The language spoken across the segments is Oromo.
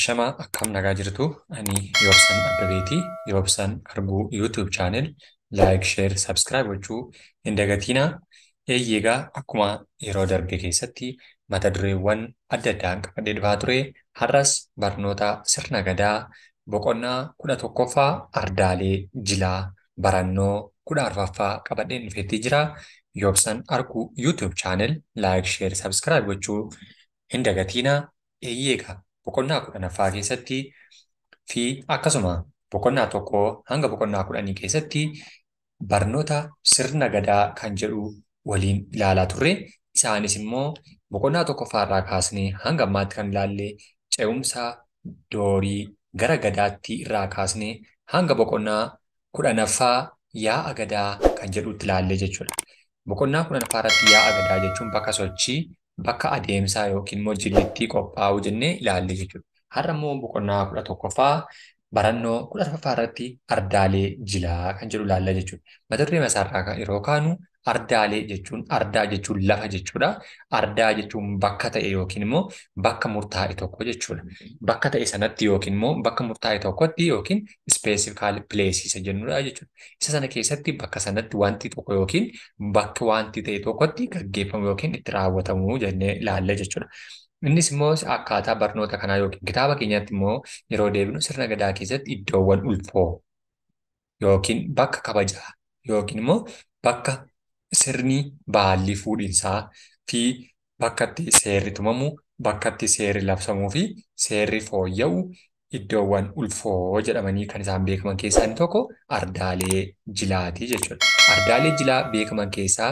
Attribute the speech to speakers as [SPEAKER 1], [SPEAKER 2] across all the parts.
[SPEAKER 1] Ashamaa akkam nagaa jirtu, ani Yoobsan Abbabeeti. Yoobsan Arguu YouTube channel like, share, subscribe gochuu hin dagatinaa. Eeyyee, akkuma yeroo darbe keessatti mata dureewwan adda addaan qabadhee dhufaa ture, har'as barnoota sirna gadaa boqonnaa 11ffaa ardaalee jilaa barannoo 14ffaa qabadheen dhufeetti jira. Yoobsan Arguu YouTube channel like, share, subscribe gochuu hin dagatinaa. Eeyyee, boqonnaa 10ffaa keessatti fi akkasuma boqonnaa 1 hanga boqonnaa 10 keessatti barnoota sirna gadaa kan jedhu waliin ilaalaa turre. Isaanis immoo boqonnaa 1ffaa irraa kaasnee hanga ammaatti kan ilaalle ce'umsa doorii gara gadaatti irraa kaasnee hanga boqonnaa 10ffaa yaa'a gadaa kan jedhutti ilaalle jechuudha. Boqonnaa 10ffaa irratti yaa'a gadaa jechuun bakka sochii, bakka adeemsaa yookiin immoo jillitti qophaa'uu jennee ilaalle jechuudha. Har'a immoo boqonnaa 11ffaa barannoo 14ffaa irratti ardaalee jilaa kan jedhu ilaalla jechuudha. Mata duree isaarraa yeroo kaanu, ardaalee jechuun, ardaa jechuun lafa jechuudha. Ardaa jechuun bakka ta'e yookiin immoo bakka murtaa'e tokko jechuudha. Bakka ta'e sanatti yookiin immoo bakka murtaa'e tokkotti yookiin specific place isa jennudha jechuudha. Isa sana keessatti bakka sanatti wanti tokko yookiin bakka wanti ta'e tokkotti gaggeeffamu yookiin itti raawwatamu jennee ilaalla jechuudha. Innis immoo akkaataa barnoota kanaa yookiin kitaaba keenyaatti immoo yeroo deebinu, sirna gadaa keessatti iddoowwan ulfoo yookiin bakka kabajaa yookiin immoo bakka sirni baallii fuudhinsaa fi bakka itti seerri tumamu, bakka itti seerri labsamuu fi seerri fooyya'u, iddoowwan ulfoo jedhamanii kan isaan beekaman keessaa inni tokko ardaalee jilaatii jechuudha. Ardaalee jilaa beekaman keessaa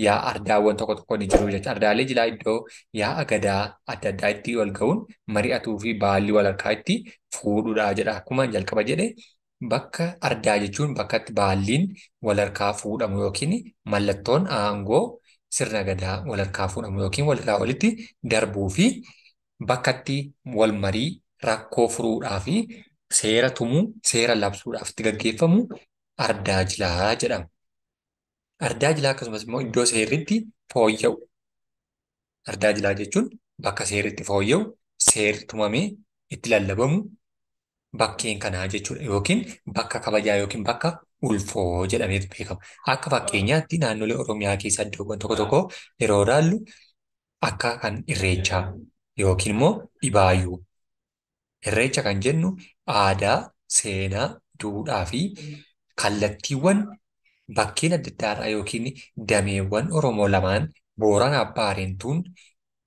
[SPEAKER 1] yaa ardaawwan tokko tokko ni jiru jechuudha. Ardaalee jilaa iddoo yaa'a gadaa adda addaa itti wal ga'uun mari'atuu fi baalli wal harkaa itti fuudhuudha jedha. Akkuma jalqaba jedhe, bakka ardaa jechuun bakka itti baalliin wal harkaa fuudhamu yookiin mallattoon aangoo sirna gadaa wal harkaa fuudhamu yookiin walirraa walitti darbuu fi bakka itti wal marii rakkoo furuudhaa fi seera tumuu, seera labsuudhaaf itti gaggeeffamu ardaa jilaa jedhama. Ardaa jilaa akkasumas immoo iddoo seerritti fooyya'u. Ardaa jilaa jechuun bakka seerri itti fooyya'u, seerri tumamee itti lallabamu bakkeen kanaa jechuudha. Yookiin bakka kabajaa yookiin bakka ulfoo jedhameetu beekama. Akka fakkeenyaatti naannolee Oromiyaa keessa iddoowwan tokko tokko yeroo ilaallu, akka kan Irreechaa yookiin immoo Dhibaayyuu. Irreecha kan jennu aadaa, seenaa, duudhaa fi kallattiiwwan bakkeen adda addaarraa yookiin dameewwan Oromoo lamaan Booranaa fi Baareentuun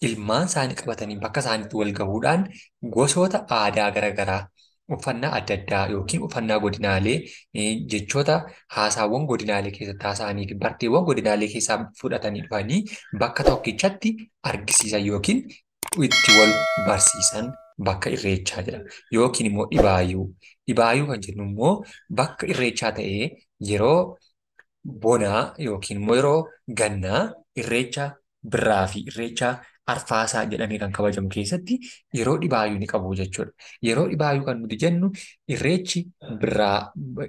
[SPEAKER 1] ilmaan isaanii qabatanii bakka isaaniitti wal gahuudhaan gosoota aadaa garaagaraa, uffannaa adda addaa yookiin uffannaa godinaalee, jechoota haasaawwan godinaalee keessatti haasa'anii fi barteewwan godinaalee keessaa fudhatanii dhufanii bakka tokkichatti argisiisan yookiin itti wal barsiisan bakka Irreechaa jedhama. Yookiin immoo Dhibaayyuu. Dhibaayyuu kan jennu immoo bakka Irreechaa ta'ee yeroo bonaa yookiin immoo yeroo gannaa Irreecha birraa fi Irreecha arfaasaa jedhamee kan kabajamu keessatti yeroo dhibaayyuu ni qabu jechuudha. Yeroo dhibaayyuu kan nuti jennu, Irreechi birraa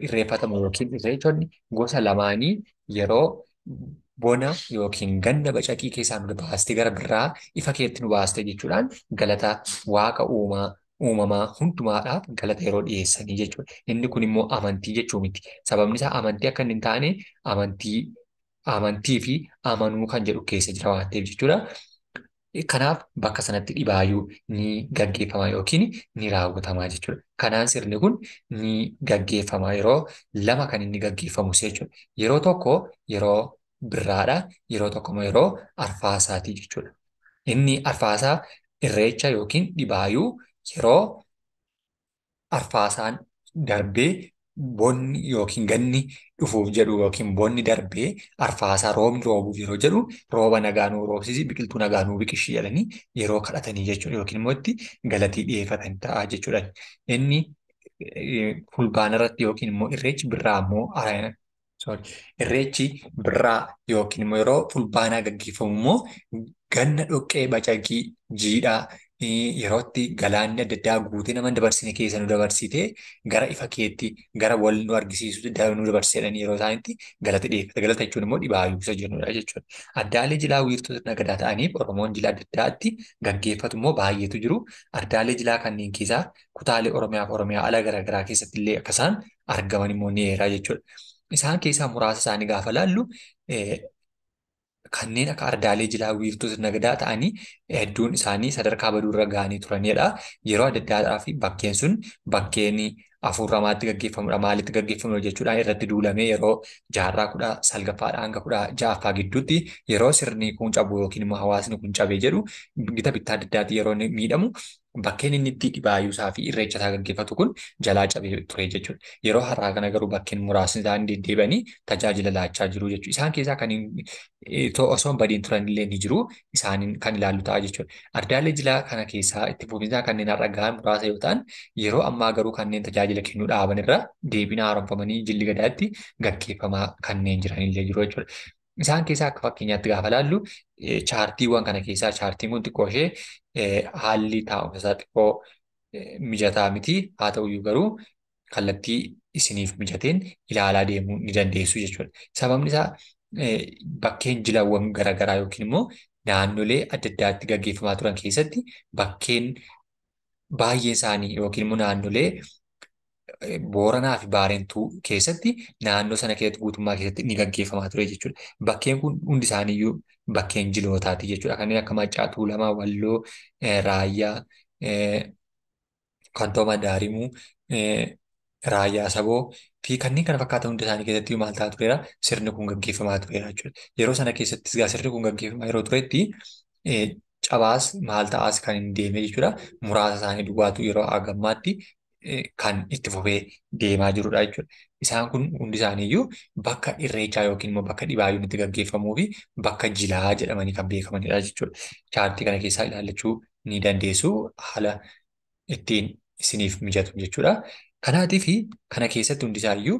[SPEAKER 1] irreeffatamu yookiin irreechonni gosa lamaanii yeroo bona yookiin ganna bacaqii keessaa nu baastee gara birraa ifa keetti nu baaste jechuudhaan galata waaqa uumaa uumamaa hundumaadhaaf galata yeroo dhiyeessanii jechuudha. Inni kun immoo amantii jechuu miti. Sababni isaa amantii akka inni hin taane amantii fi amanuu kan jedhu keessa jira waan ta'eef jechuudha. Kanaaf bakka sanatti dhibaayyuu ni gaggeeffama yookiin ni raawwatama jechuudha. Kanaan sirni kun ni gaggeeffama, yeroo lama kan inni gaggeeffamus jechuudha. Yeroo tokko yeroo birraadha, yeroo tokko immoo yeroo arfaasaati jechuudha. Inni arfaasaa Irreecha yookiin dhibaayyuu yeroo arfaasaan darbee bonni yookiin ganni dhufuuf jedhu yookiin bonni darbee arfaasaa roobni roobuuf yeroo jedhu, rooba nagaa nuu roobsisi, biqiltuu nagaa nuu biqilchi jedhanii yeroo kadhatanii jechuudha yookiin immoo itti galatii dhiyeeffatan ta'a jechuudha. Inni fulbaana irratti yookiin immoo Irreechi birraa immoo, sorry, Irreechi birraa yookiin immoo yeroo fulbaanaa gaggeeffamu immoo ganna dhoqqee bacaqii jiidhaa Yeroo itti galaanni adda addaa guutee nama hin dabarsine keessa nu dabarsitee gara ifa keetti gara wal nu argisiisutti nu dabarsedhanii yeroo isaanitti galata dhiyeeffata. Galata jechuun immoo dhibaayyuu isa jennudha jechuudha. Ardaalee jilaa wiirtuu sirna gadaa ta'aniif Oromoon jila adda addaatti gaggeeffatu immoo baay'eetu jiru. Ardaalee jilaa kanneen keessaa kutaalee Oromiyaa fi Oromiyaa ala garaagaraa keessatti illee akka isaan argaman immoo ni eera jechuudha. Isaan keessaa muraasa isaanii gaafa laallu kanneen akka ardaalee jilaa wiirtuu sirna gadaa ta'anii hedduun isaanii sadarkaa baduurra gahanii turanidha. Yeroo adda addaa fi bakkeen sun bakkeen afuuramaatti gaggeeffamudha. Maalitti gaggeeffamudha jechuudhaan irratti duulamee yeroo jaarraa 19ffaadhaa hanga 16ffaa gidduutti yeroo sirni kun cabu yookiin immoo hawaasni kun cabee jedhu gita bittaa adda addaatti yeroo inni miidhamu bakkeen inni itti dhibaayyuusaa fi irreecha isaa gaggeeffatu kun jalaa cabee ture jechuudha. Yeroo har'aa kana garuu bakkeen muraasni isaanii deddeebi'anii tajaajila laachaa jiru jechuudha. Isaan keessaa kan osoo hin badiin turan illee ni jiru. Isaaniin kan ilaallu ta'a jechuudha. Ardaalee jilaa kana keessaa itti fufiinsaa kanneen har'a gahan muraasa yoo ta'an yeroo ammaa garuu kanneen tajaajila kennuu dhaaban irra deebiin haaromfamanii jilli gadaatti gaggeeffamaa kanneen jiran illee jiru jechuudha. Isaan keessaa akka fakkeenyaatti gaafa ilaallu chaartiiwwan kana keessaa chaartiin kun xiqqoo ishee haalli taa'umsa isaa xiqqoo mijataa miti. Haa ta'uyyuu garuu kallattii isiniif mijateen ilaalaa deemuu ni dandeessu jechuudha. Sababni isaa bakkeen jilawwan garaagaraa yookiin immoo naannolee adda addaatti gaggeeffamaa turan keessatti bakkeen baay'een isaanii yookiin immoo naannolee Booranaa fi Baarentuu keessatti naannoo sana keessatti guutummaa keessatti ni gaggeeffamaa ture jechuudha. Bakkeen kun hundi isaaniiyyuu bakkeen jilootaati jechuudha. Kanneen akka Maccaa, Tuulamaa, Walloo, Raayyaa, Kantooma Daarimuu, Raayyaa Saboo fi kanneen kana fakkaatan hundi isaanii keessatti maal ta'aa tureera? Sirni kun gaggeeffamaa tureera jechuudha. Yeroo sana keessattis egaa sirni kun gaggeeffamaa yeroo turetti cabaas maal ta'aas kan hin deemne jechuudha. Muraasa isaanii duwwaatu yeroo hagammaatti kan itti fufee deemaa jirudha jechuudha. Isaan kun hundi isaaniiyyuu bakka irreechaa yookiin immoo bakka dhibaayyuun itti gaggeeffamuu fi bakka jilaa jedhamanii kan beekamanidha jechuudha. Chaartii kana keessaa ilaallachuu ni dandeessu haala ittiin isiniif mijatu jechuudha. Kanaatii fi kana keessatti hundi isaayyuu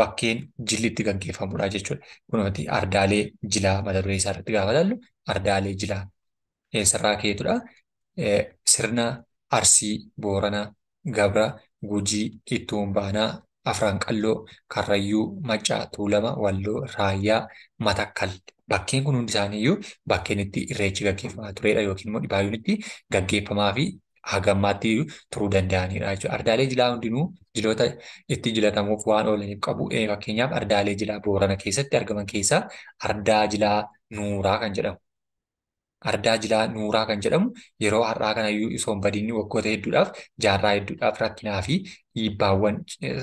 [SPEAKER 1] bakkeen jilli itti gaggeeffamudha jechuudha. Kunuunti ardaalee jilaa mata duree isaa irratti gaafa ilaallu ardaalee jilaa eessarraa ka'eetudha. Sirna Arsii, Booranaa, Gabra, Gujii, Ittuun Baanaa, Afran Qalloo, Karrayyuu, Maccaa, Tuulama, Walloo, Raayyaa, Matakkal. Bakkeen kun hundi isaaniiyyuu bakkeen itti irreechi gaggeeffamaa turedha yookiin immoo dhibaayyuun itti gaggeeffamaa fi hagammaatti turuu danda'anidha jechuudha. Ardaalee jilaa hundinuu jiloota itti jilatamuuf waan oolaniif qabu. Fakkeenyaaf ardaalee jilaa Boorana keessatti argaman keessaa ardaa jilaa Nuuraa kan jedhamu. Ardaa jilaa Nuuraa kan jedhamu yeroo har'aa kanayyuu osoo hin badiin waggoota hedduudhaaf jaarraa hedduudhaaf rakkinaa fi dhiibbaawwan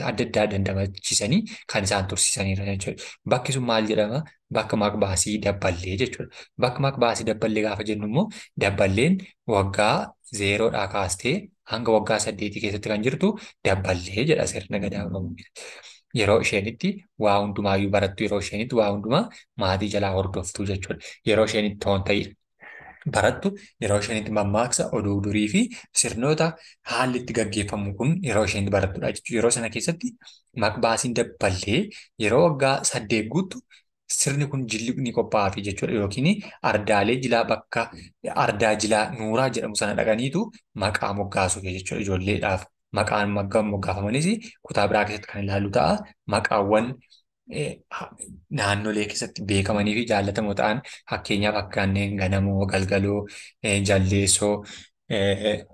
[SPEAKER 1] adda addaa dandamachiisanii kan isaan tursiisanidha jechuudha. Bakki sun maal jedhama? Bakka maqbaasii Dabballee jechuudha. Bakka maqbaasii Dabballee gaafa jennu immoo Dabballeen waggaa 0dhaa kaastee hanga waggaa 8 keessatti kan jirtu Dabballee jedha sirna gadaa Oromoo keessatti. Yeroo isheenitti waa hundumaayyuu barattu, yeroo isheenitti waa hundumaa maatii jalaa hordoftu jechuudha. Yeroo isheenitti toon ta'e barattu, yeroo isheenitti mammaaksa, oduu durii fi sirnoota haalli itti gaggeeffamu kun yeroo isheenitti barattudha jechuudha. Yeroo sana keessatti maqbaasiin Dabballee yeroo waggaa 8 guuttu sirni kun jilli ni qophaa'aafi jechuudha. Yookiin ardaalee jilaa bakka ardaa jilaa Nuuraa jedhamu sana dhaqaniitu maqaa moggaasuuf jechuudha ijoolleedhaaf. Maqaan moggaafamanis kutaa biraa keessatti kan ilaallu ta'a. Maqaawwan naannolee keessatti beekamanii fi jaallatamoo ta'an fakkeenyaaf akka kanneen Ganamoo, Galgaloo, Jaldeessoo,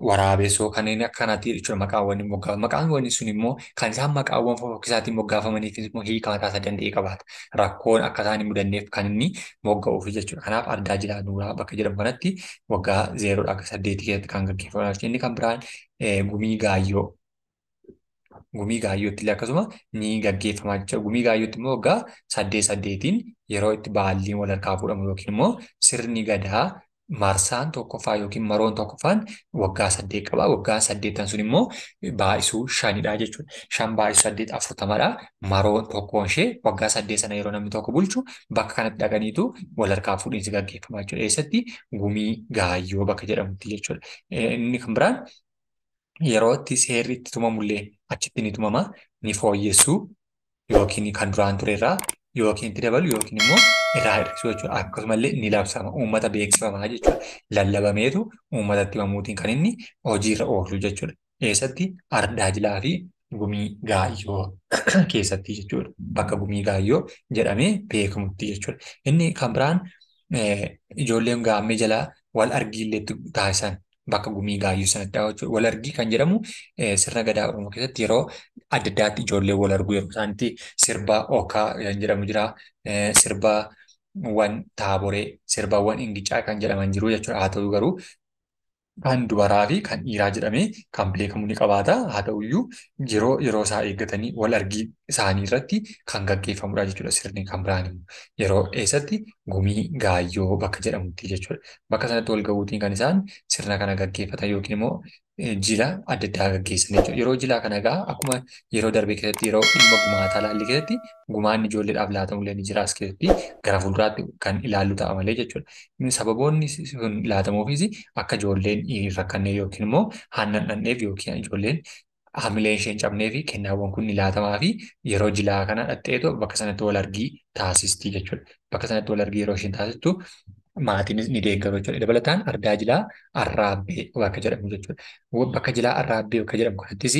[SPEAKER 1] Waraabessoo kanneen akkanaatti jechuudha maqaawwan moggaafaman. Maqaawwan sun immoo kan isaan maqaawwan fofokkisaatiin moggaafamaniif immoo hiika mataa isaa danda'e qabaata. Rakkoon akka isaan hin mudanneef kan inni mogga'uuf jechuudha. Kanaaf ardaa jilaa Nuuraa bakka jedhamu kanatti waggaa 0dhaa hanga 8 keessatti kan gaggeeffamu. Inni kan biraan gumii gaayyoo. Gumii gaayyootti illee akkasuma ni gaggeeffamaa jechuudha. Gumii gaayyootti immoo waggaa 8 8 yeroo itti baalliin wal harkaa fuudhamu yookiin immoo sirni gadaa marsaan tokkoffaa yookiin maroon tokkoffaan waggaa 8 qaba. Waggaa 8 sun immoo baay'isuu 5dha jechuudha. 5 baay'isuu 8 40dha. Maroon tokkoon ishee waggaa 8 sana yeroo namni tokko bulchu bakka kanatti dhaqaniitu wal harkaa fuudhinsi gaggeeffamaa jechuudha. Eessatti? Gumii gaayyoo bakka jedhamutti jechuudha. Inni kan biraan yeroo itti seerri itti tumamullee achitti ni tumama, ni fooyyessu yookiin kan duraan ture irraa yookiin itti dabalu yookiin immoo irraa hir'isu jechuudha. Akkasumallee ni labsama, uummata beeksifamaa jechuudha. Lallabameetu uummatatti himamuutiin kan inni hojiirra oolu jechuudha. Eessatti? Ardaa jilaa fi gumii gaayyoo keessatti jechuudha. Bakka gumii gaayyoo jedhamee beekamutti jechuudha. Inni kan biraan ijoolleen gaammee jalaa wal argii taasisan bakka gumii gaayyoo sanatti jechuudha. Wal argii kan jedhamu sirna gadaa Oromoo keessatti yeroo adda addaatti ijoolleen wal arguu yeroo isaanitti sirba okaa kan jedhamu jira. Sirbawwan taaboree, sirbawwan ingicaa kan jedhaman jiru jechuudha. Haa ta'u garuu kan dubaraa fi kan dhiiraa jedhamee kan beekamu ni qabaata. Haa ta'uyyuu yeroo yeroo isaa eeggatanii wal argii isaanii irratti kan gaggeeffamudha jechuudha. Sirni kan biraan immoo yeroo eessatti gumii gaayyoo bakka jedhamutti jechuudha. Bakka sanatti wal gahuutiin kan isaan sirna kana gaggeeffatan yookiin immoo jila adda addaa gaggeessan jechuudha. Yeroo jilaa kana egaa akkuma yeroo darbe keessatti yeroo dhimma gumaataa ilaalle keessatti gumaan ijoolleedhaaf laatamu illee ni jira as keessatti gara fuulduraatti kan ilaallu ta'a malee jechuudha. Sababoonni sun laatamuufis akka ijoolleen hin rakkanne yookiin immoo aannan dhandheef yookiin ijoolleen hamileen ishee hin cabnee fi kennaawwan kun ni laatamaa fi yeroo jilaa kana dhaqxeetu bakka sanatti wal argii taasisti jechuudha. Bakka sanatti wal argii yeroo isheen taasistu maatiinis ni deeggaru jechuudha. Dabalataan ardaa jilaa arraabbee bakka jedhamu jechuudha. Bakka jilaa arraabbee bakka jedhamu kanattis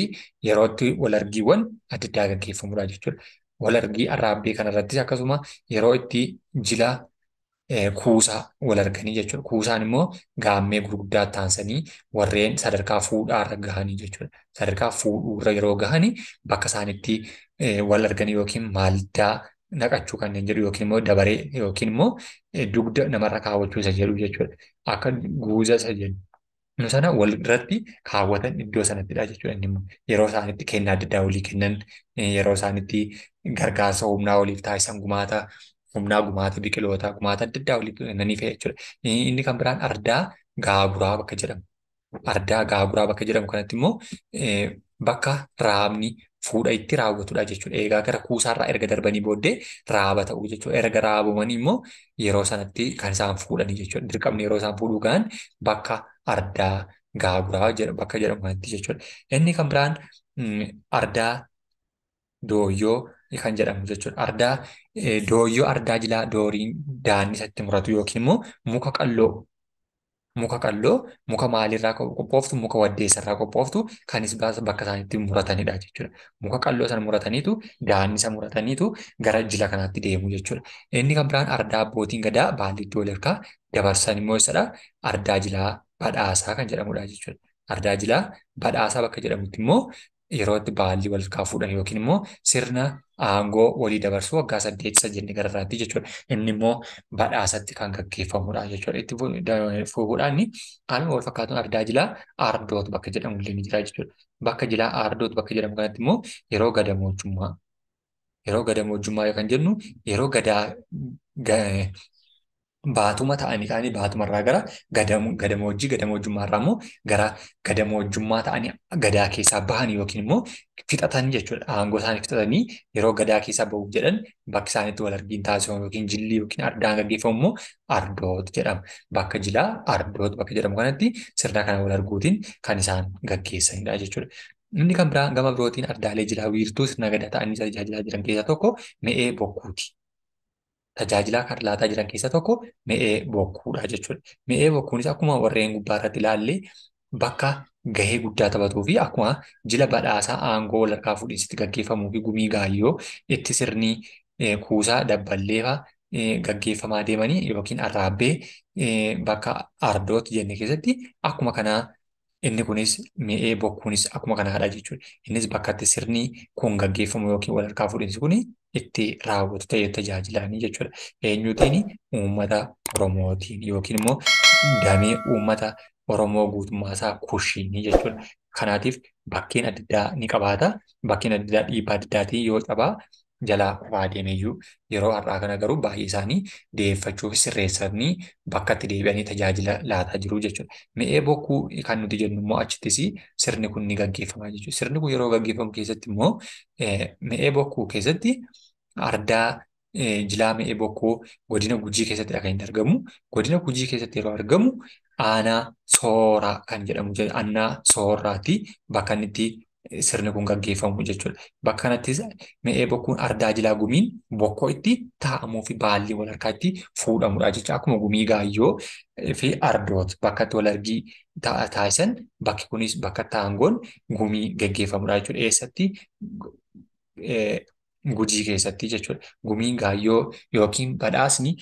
[SPEAKER 1] yerootti wal argiiwwan adda addaa gaggeeffamudha jechuudha. Wal argii arraabbee kanarrattis akkasuma yeroo itti jila kuusaa wal arganii jechuudha. Kuusaan immoo gaammee gurguddaa taansanii warreen sadarkaa fuudhaarra gahanii jechuudha. Sadarkaa fuudhuurra yeroo gahanii bakka isaanitti wal arganii yookiin maaldaa naqachuu kanneen jedhu yookiin immoo dabaree yookiin immoo dugda namarra kaawwachuu isa jedhu jechuudha. Akka guuza isa jedhu sana wal irratti kaawwatan iddoo sanattidha jechuudha. Inni immoo yeroo isaanitti kennaa adda addaa walii kennan, yeroo isaanitti gargaarsa humnaa waliif taasisan, gumaata humnaa, gumaata biqilootaa, gumaata adda addaa waliif kennanii fe'e jechuudha. Inni kan biraan ardaa gaaguraa bakka jedhamu. Ardaa gaaguraa bakka jedhamu kanatti immoo bakka raabni fuudha itti raawwatudha jechuudha. Egaa gara kuusaarraa erga darbanii booddee raaba ta'uu jechuudha. Erga raabamanii immoo yeroo sanatti kan isaan fuudhanii jechuudha. Dirqamni yeroo isaan fuudhuu gahan bakka ardaa gaaguraa bakka jedhamu kanatti jechuudha. Inni kan biraan ardaa dooyyoo kan jedhamu jechuudha. Ardaa dooyyoo ardaa jilaa dooriin daanni isatti muratu yookiin immoo muka qalloo. Muka qalloo muka maalirraa qophooftu, muka waddeessarraa qophooftu kanis bakka isaanitti muratanidha jechuudha. Muka qalloo sana murataniitu daannisa murataniitu gara jila kanaatti deemu jechuudha. Inni kan biraan ardaa abbootiin gadaa baallitti wal harkaa dabarsan immoo isadha. Ardaa jilaa badhaasaa kan jedhamudha jechuudha. Ardaa jilaa badhaasaa bakka jedhamutti immoo yeroo itti baalli wal harkaa fuudhan yookiin immoo sirna aangoo walii dabarsuu waggaa 8 isa jenne gararraatti jechuudha. Inni immoo badhaasatti kan gaggeeffamudha jechuudha. Itti fuudhaan haaluma wal fakkaatuun ardaa jilaa ardootu bakka jedhamu illee ni jira jechuudha. Bakka jilaa ardootu bakka jedhamu kanatti immoo yeroo gadamoojjummaa. Yeroo gadamoojjummaa kan jennu yeroo gadaa baatuma ta'anii ka'anii baatumarraa gara gadamoojjii gadamoojjummaarraa immoo gara gadamoojjummaa ta'anii gadaa keessaa bahan yookiin immoo fixatan jechuudha. Aangoo isaanii fixatanii yeroo gadaa keessaa bahuuf jedhan bakki isaaniitti wal argiin taasifamu yookiin jilli yookiin ardaan gaggeeffamu immoo ardoot jedhama. Bakka jilaa ardoot bakka jedhamu kanatti sirna kana wal arguutiin kan isaan gaggeessanidha jechuudha. Inni kan biraa gama birootiin ardaalee jilaa wiirtuu sirna gadaa ta'anii tajaajilaa jiran keessaa tokko me'ee bokkuuti. Tajaajilaa kan laataa jiran keessaa tokko me'ee bokkuudha jechuudha. Me'ee bokkuunis akkuma warreen gubbaa irratti ilaalle bakka gahee guddaa taphatuu fi akkuma jila badhaasaa aangoo wal harkaa fuudhinsitti gaggeeffamuu fi gumii gaayyoo itti sirni kuusaa dabballeefa gaggeeffamaa deemanii yookiin arraabbee bakka ardooti jenne keessatti akkuma kanaa inni kunis me'ee bokkuunis akkuma kanaadha jechuudha. Innis bakka itti sirni kun gaggeeffamu yookiin wal harkaa fuudhinsi kun itti raawwatu ta'ee tajaajilanii jechuudha. Eenyuutiin? Uummata Oromootiin yookiin immoo damee uummata Oromoo guutummaa isaa kushiinii jechuudha. Kanaatiif bakkeen adda addaa ni qabaata. Bakkeen adda addaa dhiibbaa adda addaatiin yoo cabaa jalaa kufaa deemeyyuu yeroo har'aa kana garuu baay'ee isaanii deeffachuu fi sirreessanii bakka itti deebi'anii tajaajila laataa jiru jechuudha. Me'ee bokkuu kan nuti jennu immoo achittis sirni kun ni gaggeeffama jechuudha. Sirni kun yeroo gaggeeffamu keessatti immoo me'ee bokkuu keessatti ardaa jilaa me'ee bokkuu godina Gujii keessattidha kan inni argamu. Godina Gujii keessatti yeroo argamu aanaa sooraa kan jedhamu aanaa sooraati bakka inni itti sirni kun gaggeeffamu jechuudha. Bakka kanattis me'ee bokkuun ardaa jilaa gumiin bokkoo itti taa'amuu fi baalli wal harkaa itti fuudhamudha jechuudha. Akkuma gumii gaayyoo fi ardoot bakka itti wal argii taasisan bakki kunis bakka itti aangoon gumii gaggeeffamudha jechuudha. Eessatti Gujii keessatti jechuudha. Gumiin gaayyoo yookiin badhaasni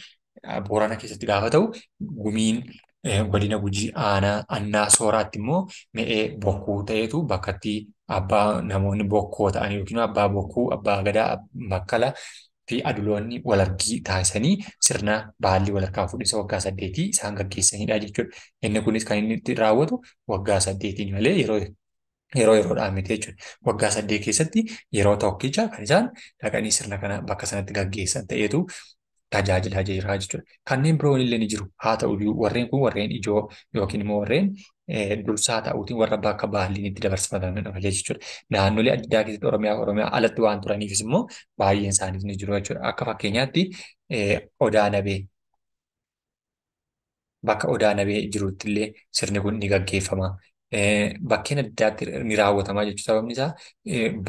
[SPEAKER 1] Boorana keessatti gaafa ta'u gumiin godina Gujii aanaa Annaa Sooraatti immoo me'ee bokkuu ta'etu bakka itti abbaa namoonni bokkoo ta'an yookiin abbaa bokkuu, abbaa gadaa, makkala fi aduloonni wal argii taasisanii sirna baalli wal harkaa fuudhinsa waggaa 8 isaan gaggeessanidha jechuudha. Inni kunis kan inni itti raawwatu waggaa 8 malee yeroo yeroodhaan miti jechuudha. Waggaa 8 keessatti yeroo tokkicha kan isaan dhaqanii sirna kana bakka sanatti gaggeessan ta'etu tajaajilaa jira jechuudha. Kanneen biroon illee ni jiru. Haa ta'u warreen kun warreen ijoo yookiin immoo warreen dursaa ta'uutiin warra bakka baalliin itti dabarfatanidha malee jechuudha. Naannolee adda addaa keessatti Oromiyaa alatti waan turaniifis immoo baay'een isaaniis ni jiru jechuudha. Akka fakkeenyaatti Odaa Nabee bakka Odaa Nabee jirutti illee sirni kun ni gaggeeffama. Bakkeen adda addaatti ni raawwatama jechuudha. Sababni isaa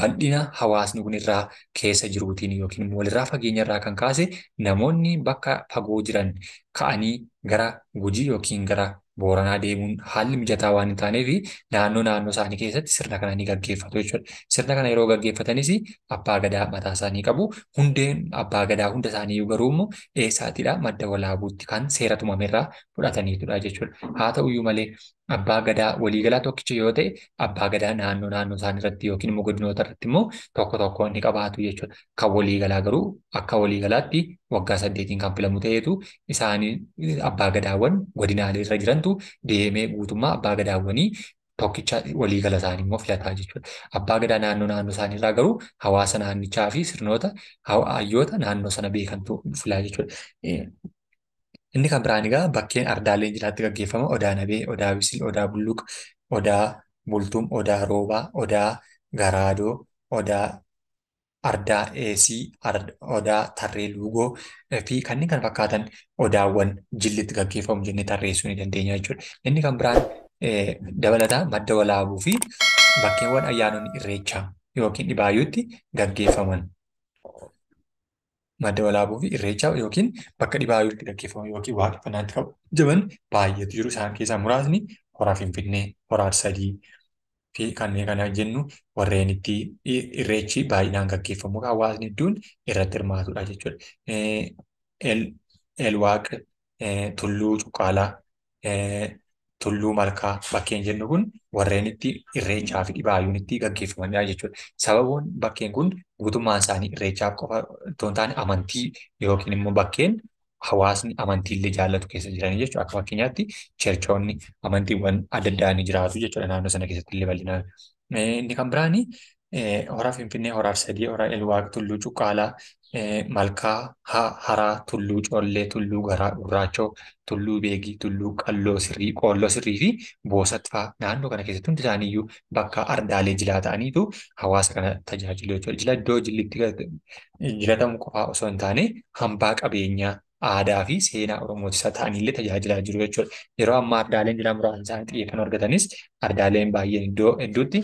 [SPEAKER 1] bal'ina hawaasni kun irraa keessa jiruutiin yookiin immoo walirraa fageenya irraa kan kaase namoonni bakka fagoo jiran ka'anii gara Gujii yookiin gara Booranaa deemuun haalli mijataa waan hin taaneef naannoo naannoo isaanii keessatti sirna kana ni gaggeeffatu jechuudha. Sirna kana yeroo gaggeeffatanis abbaa gadaa mataa isaanii qabu. Hundeen abbaa gadaa hunda isaanii garuu immoo eessaatidha? Madda Walaabuutti kan seera tumamerraa fudhataniitudha jechuudha. Haa ta'uyyuu malee abbaa gadaa waliigalaa tokkicha yoo ta'e abbaa gadaa naannoo naannoo isaanii irratti yookiin immoo godinoota irratti immoo tokko tokko ni qabaatu jechuudha. Kan waliigalaa garuu akka waliigalaatti waggaa 8 kan filamu ta'eetu isaanii abbaa gadaawwan godinaalee irra jirantu deemee guutummaa abbaa gadaawwanii tokkicha waliigala isaanii immoo filataa jechuudha. Abbaa gadaa naannoo naannoo isaanii irraa garuu hawaasa naannichaa fi sirnoota hayyoota naannoo sana beekantu filaa jechuudha. Inni kan biraan egaa bakkeen ardaaleen jilaatti gaggeeffama. Odaa Nabee, Odaa Bisil, Odaa Bulluq, Odaa Bultum, Odaa Roobaa, Odaa Garaadoo, Odaa Ardaa Eesii, Odaa Tarree Luugoo fi kanneen kana fakkaatan odaawwan jillitti gaggeeffamu jennee tarreessuu ni dandeenya jechuudha. Inni kan biraan dabalataa Madda Walaabuu fi bakkeewwan ayyaanonni Irreechaa yookiin Dhibaayyuutti gaggeeffaman. Madda Walaabuu fi Irreechaa yookiin bakka Dhibaayyuutti gaggeeffaman yookiin waaqeffannaatti kabajaman baay'eetu jiru. Isaan keessaa muraasni Hora Finfinnee, Hora Arsadii fi kanneen kana jennu warreen itti Irreechi baay'inaan gaggeeffamu hawaasni hedduun irratti hirmaatudha jechuudha. Elwaaq, Tulluu Cuqqaalaa, Tulluu Malkaa bakkeen jennu kun warreen itti Irreechaa fi Dhibaayyuun itti gaggeeffamanidha jechuudha. Sababoon bakkeen kun guutummaan isaanii Irreechaaf qofa otoo hin taane amantii yookiin immoo bakkeen hawaasni amantiillee jaallatu keessa jiranii jechuudha. Akka fakkeenyaatti cherchoonni amantiiwwan adda addaa ni jiraatu jechuudha naannoo sana keessatti illee bal'inaan. Inni kan biraani Hora Finfinnee, Hora Arsadii, Hora Elwaaq, Tulluu Cuqqaalaa, Malkaa Haraa, Tulluu Collee, Tulluu Garaa Gurraachoo, Tulluu Beegii, Tulluu Qalloo Sirrii, Qoolloo Sirrii fi Boosat fa'aa naannoo kana keessatti hundi isaaniiyyuu bakka ardaalee jilaa ta'aniitu hawaasa kana tajaajilu jechuudha. Jila iddoo jilli itti jilatamu qofaa osoo hin taane hambaa qabeenyaa aadaa fi seenaa Oromooti isa ta'anillee tajaajilaa jiru jechuudha. Yeroo ammaa ardaaleen jilaa muraasni isaanii xiyyeeffannoo argatanis ardaaleen baay'een iddoo hedduutti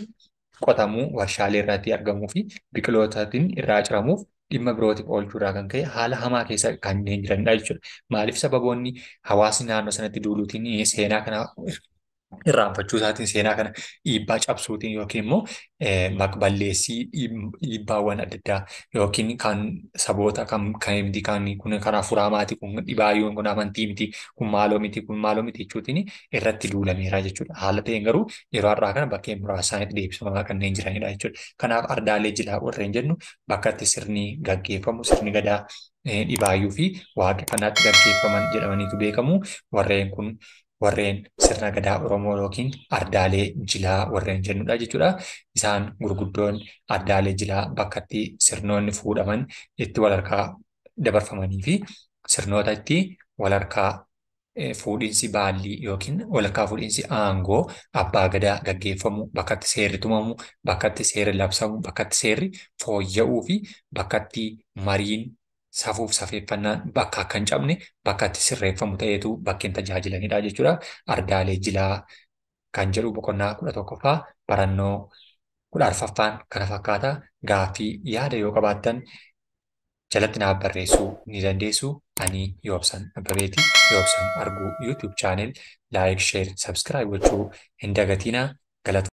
[SPEAKER 1] qotamuu, warshaalee irratti argamuu fi biqilootaatiin irraa ciramuuf dhimma birootiif oolchuu irraa kan ka'e haala hamaa keessa kanneen jiranidha jechuudha. Maaliif sababoonni hawaasni naannoo sanatti duuluutiin seenaa kana irraanfachuu isaatiin seenaa kana dhiibbaa cabsuutiin yookiin immoo maqballeessii dhiibbaawwan adda addaa yookiin kan saboota kan miti kan kun kan hafuuraa maati kun dhibaayyuun kun amantii miti kun maaloo miti kun maaloo miti jechuutiin irratti duulameera jechuudha. Haala ta'een garuu yeroo har'aa kana bakkeen muraasa isaaniitti deebifamaa kanneen jiranidha jechuudha. Kanaaf ardaalee jilaa warreen jennu bakka itti sirni gaggeeffamu sirni gadaa dhibaayyuu fi waaqeffannaatti gaggeeffaman jedhamaniitu beekamu. Warreen kun warreen sirna gadaa Oromoo yookiin ardaalee jilaa warreen jennudha jechuudha. Isaan gurguddoon ardaalee jilaa bakka itti sirnoonni fuudhaman itti wal harkaa dabarfamanii fi sirnoota itti wal harkaa fuudhinsi baallii yookiin wal harkaa fuudhinsi aangoo abbaa gadaa gaggeeffamu, bakka itti seerri tumamu, bakka itti seerri labsamu, bakka itti seerri fooyya'uu fi bakka itti mariin safuuf safeeffannaan bakka akka hin cabne bakka itti sirreeffamu ta'eetu bakkeen tajaajilanidha jechuudha. Ardaalee jilaa kan jedhu boqonnaa 11ffaa barannoo 14ffaan kana fakkaata. Gaaffii yaada yoo qabaattan jalatti naaf barreessuu ni dandeessu. Ani Yoobsan Abbabeeti. Yoobsan Arguu YouTube channel like, share, subscribe gochuu hin dagatinaa. Galatooma.